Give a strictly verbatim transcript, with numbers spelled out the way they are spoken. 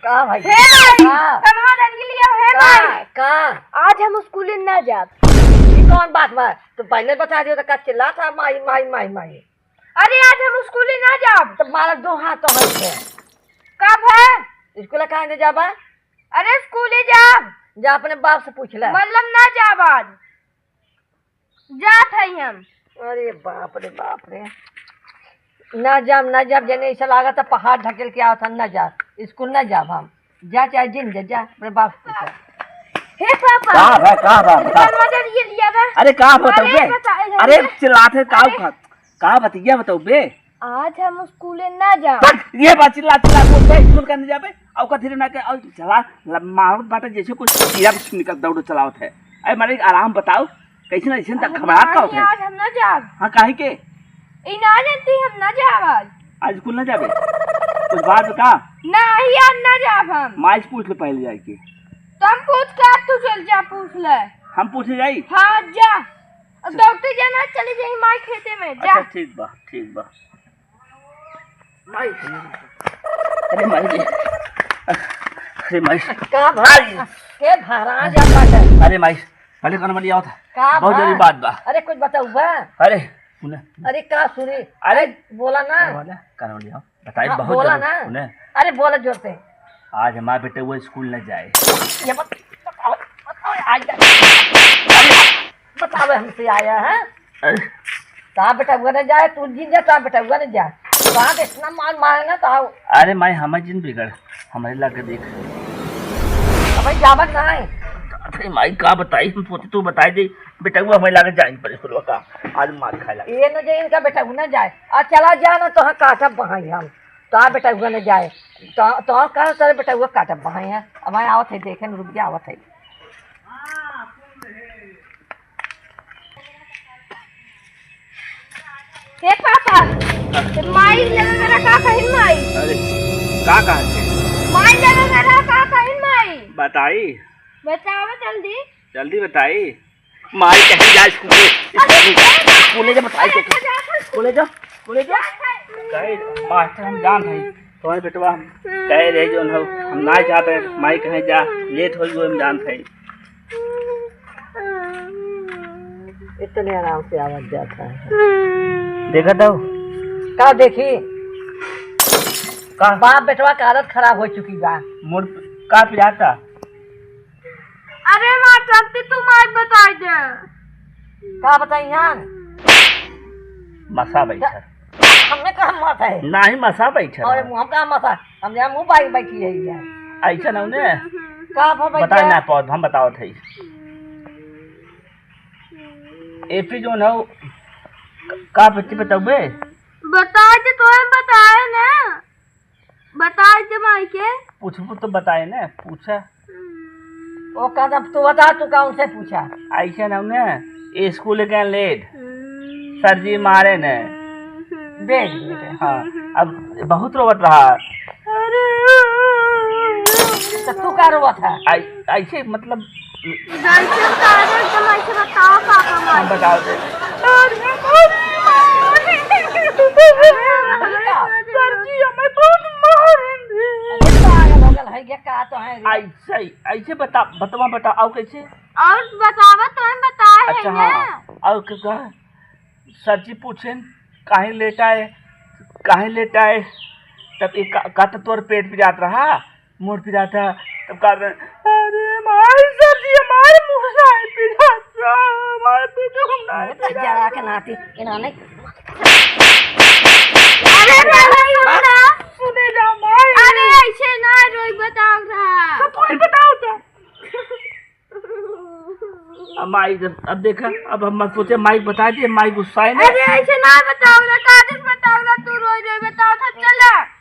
का भाई? हे माई, हाँ। कनवा डाल के लिया, हे का? माई। का? आज हम स्कूले ना जाब। ई कौन बात बा? तू पहले बता दियो तो का चिल्लात है, माई, माई, माई, माई। अरे, आज हम स्कूले ना जाब। तो मारा दो हाथ तो है। का भा? स्कूले काहे नहीं जाबा? अरे, स्कूले जाब। जा अपने बाप से पूछ ले। मतलब ना जाब आज। जात हई हम। अरे बाप रे बाप रे, ना जाब, ना जाब, जने ऐसा लागत है पहाड़ ढकेल के आवत है, ना जाब, स्कूल ना जाब हम। जा चाहे जिन जा, जा अपने बाप से पूछ। हे पापा, का बा, का बा, बता। कनवा डाल के लिया बा। अरे का बताऊ अरे बे? बता, अरे अरे चिल्लात है, का अरे। खा-, का बतिया बताऊ बे? आज हम स्कूले ना जाब। बस, ये बात चिल्ला चिल्ला बोल बे, स्कूल का नहीं जाबे? औका धीरे ना के, और चला, ल-, मारत बाटे जैसे कुछ कीड़ा निकल दौड़ चलावत है। अरे मारे आराम बताओ, कैसे ना ऐसे तक अरे घबरात का नहीं, होता है? आज हम ना जाब। हाँ, काहे के? ई ना जानती हम ना जाब आज। आज स्कूल ना जाबे? कुछ बात का? नहीं, आज ना जाब हम। माई से पूछ ले पहले जाके। तो हम पूछ के, तू चल जा पूछ ले। हम पूछे जाई? हाँ, जा। अब दौड़ते जाना, चली जाई माई खेते में, जा। अच्छा, ठीक बा, ठीक बा। माई। अरे माई रे। अरे माई। का भाई? के भरा जाता है? अरे माई, पहले कनवा लिया था। का बहुत बा? जरूरी बात बा। अरे कुछ बताऊ बा? अरे, सुने। अरे का सुने? अरे, अरे बोला ना। कनवा लिया, कनवा लिया। बताई हाँ, बहुत बोला जरूरी, ना। सुने। अरे बोला जोर से। आज हमार बेटउआ स्कूल न जाए। ये मत बताओ, बताओ, आज जा। अरे, बतावे हमसे आया है। अरे। ता बेटउआ न जाए, तू जिन जा, ता बेटउआ न जाए। बाप इतना मार मारे ना, तो आओ। अरे माई, हमें जिन बिगड़, हमारे लागे देख। अबे जावत ना है। अरे माई, का बताई, हम सोचे तू बताई दे, बेटउआ हमारे लागे जाए पर स्कूल का, आज मार खाए लागे। ये न जाए, इनका बेटउआ न जाए। आ चला जा ना, तो हाँ काटब वहाँ हम। तो आ बेटउआ न जाए। तो, तो कहा तेरे बेटउआ काटब वहाँ है। अब मैं आवत है, देखे न रुक जा, आवत है। हे पापा, ते माई लगे करा का कहिन माई? अरे, का कहा थे? माई लगे करा का कहिन माई? बताई। बतावा जल्दी। जल्दी बताई। माई कहीं जा स्कूले, स्कूले जा, स्कूले जा, बताई दे। स्कूले जा, स्कूले जा। कहे, मास्टर हम जान है, तुम्हारे बेटवा हम कहे रहे जो हम, हम ना जाते, माई कहे जा, लेट हो गयो, हम जान है। इतने आराम से आवत जात है। देखा तो? का देखी? का? बाप बेटवा का हालत खराब हो चुकी बा। मोर का पिराता? अरे मास्टर, ते तू माई बताई दे। का बताई हम? मसा बैठा। हमने कहा मत है। नाही मसा बैठा। अरे मुँह का मसा? हम यहाँ मुँह पाई बैठी है ये। ऐसा ना उन्हें। का भा बैठा? बताए ना पौध, हम बतावत है। एपी जोन हो, का बच्ची बताउबे? बताए तो तोहे बताए ना। बताए दे माई के। पूछबू तो बताए ना, पूछा। ओ कहता, तू बता, तू कौन से पूछा? ऐसे ना उन्हें, ये स्कूल गए लेट, सर जी मारे ने। देख बेटे। हाँ, अब बहुत रोवत रहा। अरे। तो तू का रोवत है? आई-, ऐसे मतलब जैसे सारे एकदम ऐसे बताओ पापा मार। हम बताओ दे। अरे हमारी माँ। सर जी हमें बहुत मारेंगे। अरे पागल हो गल है, ये का तो है रे? ऐसे, ऐसे बता, बतवा बता, आओ कैसे? और बतावा तो हम बताए हैं अच्छा, ना। हाँ। और क्या कहा? सर जी पूछेन, "काहे लेट आए? काहे लेट आए?" तब एक का, का तो तोर पेट पिरात रहा, मोर पिरात रहा, तब का, "अरे माई सर जी, हमारे मुँह ना पिरात रहा, हमारे पेट हम ना अरे पिरात जरा के रहा।" नाती, इन्होंने अरे रे, रे, रे, रे। सुने जा माई। अरे ऐसे ना रोई बताओ रहा। तो तू ही बताओ तो। अब माई जब, अब देखा, अब हम सोचे माई बता दिए, माई गुस्साए ना। अरे ऐसे ना बताओ ना, कादिस बताओ ना, तू रोई रोई बताओ था, चला।